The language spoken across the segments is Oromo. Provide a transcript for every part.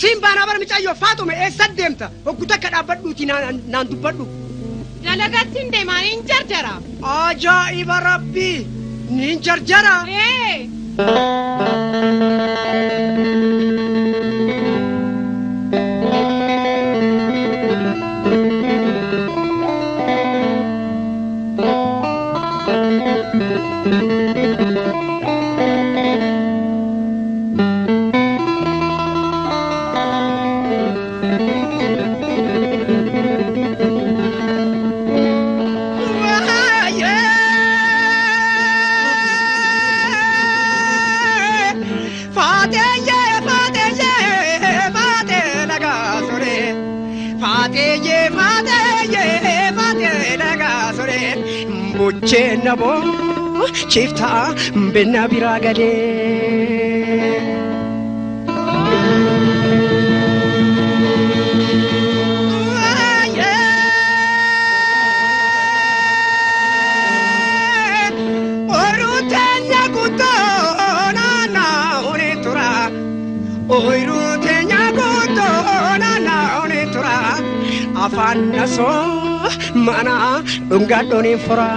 Siin baanaa bara micayyoo Faaxume eessa deemta? Hoggu takka dhaabbadhuuti naan dubbadhu. Dalagatti hin deemaa niin jarjara. Ajaa'iba Rabbii! Niin jarjara. Ee. Bucheena boo chiftaa binna biraa galee. Oruteenya guutuu naannoo ni tura. Oruteenya guutuu naannoo ni tura. Afaan nasoo mana dhungadhoon hin fura.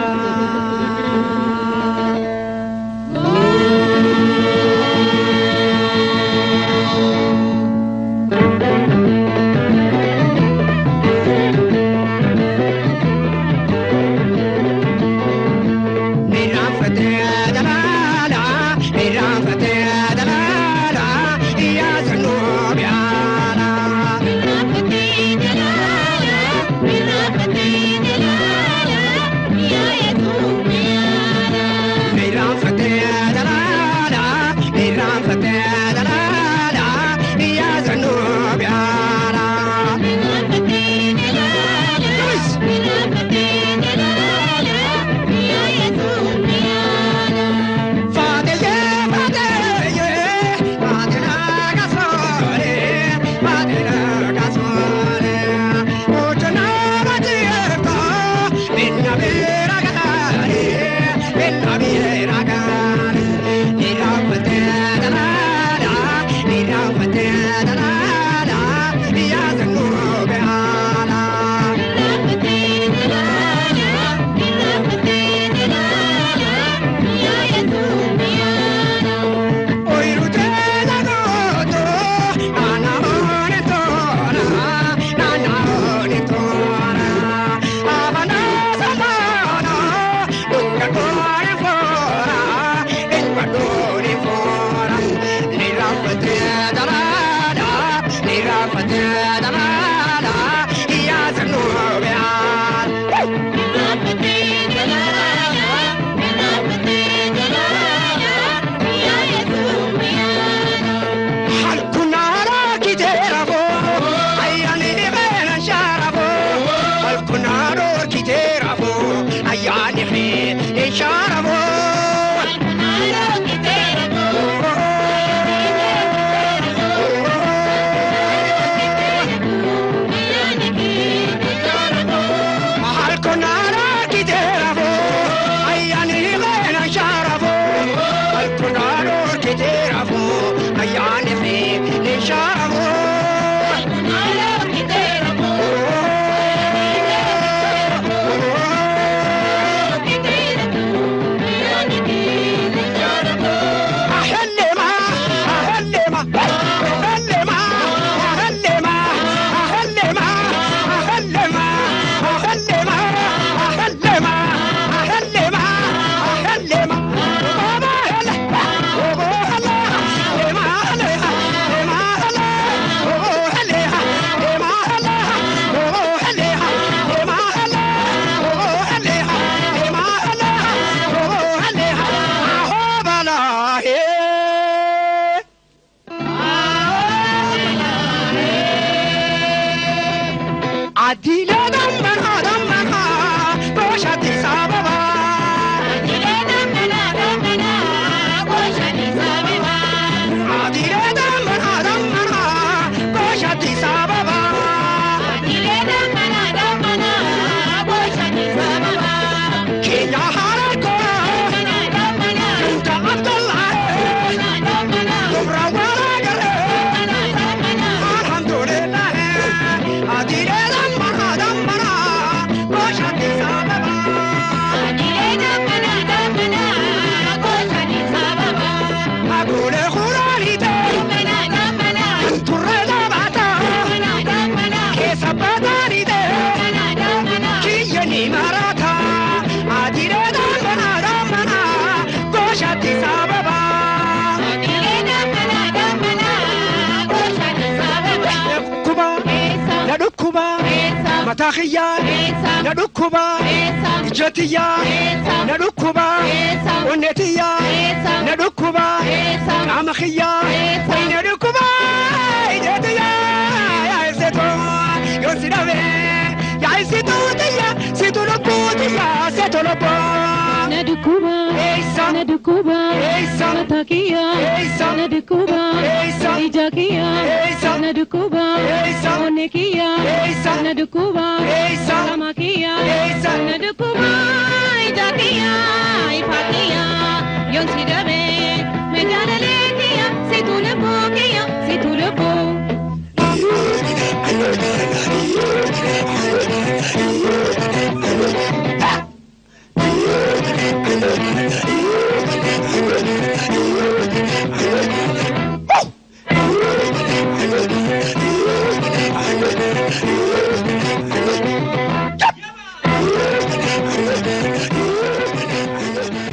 Mataa kiyyaa na dhukkuba, ija tiyyaa na dhukkuba, onnee tiyyaa na dhukkuba, qaama kiyyaa na dhukkuba, ija tiyyaa yaa ibsitu yoo si dhabe, yaa ibsitu tiyya situ lubbuu tiyya situ lubbuu. Na dhukkuba. Eessa? Na dhukkuba. Eessa? Mataa kiyya. Eessa? Na dhukkuba. Eessa? Ija kiyya. Eessa? Na dhukkuba. Eessa? Onnee kiyya. Eessa? Na dhukkuba. Eessa? Qaama kiyya. Eessa? Na dhukkuba. Ija kiyya. Ifa kiyya. Yoon si dhabe.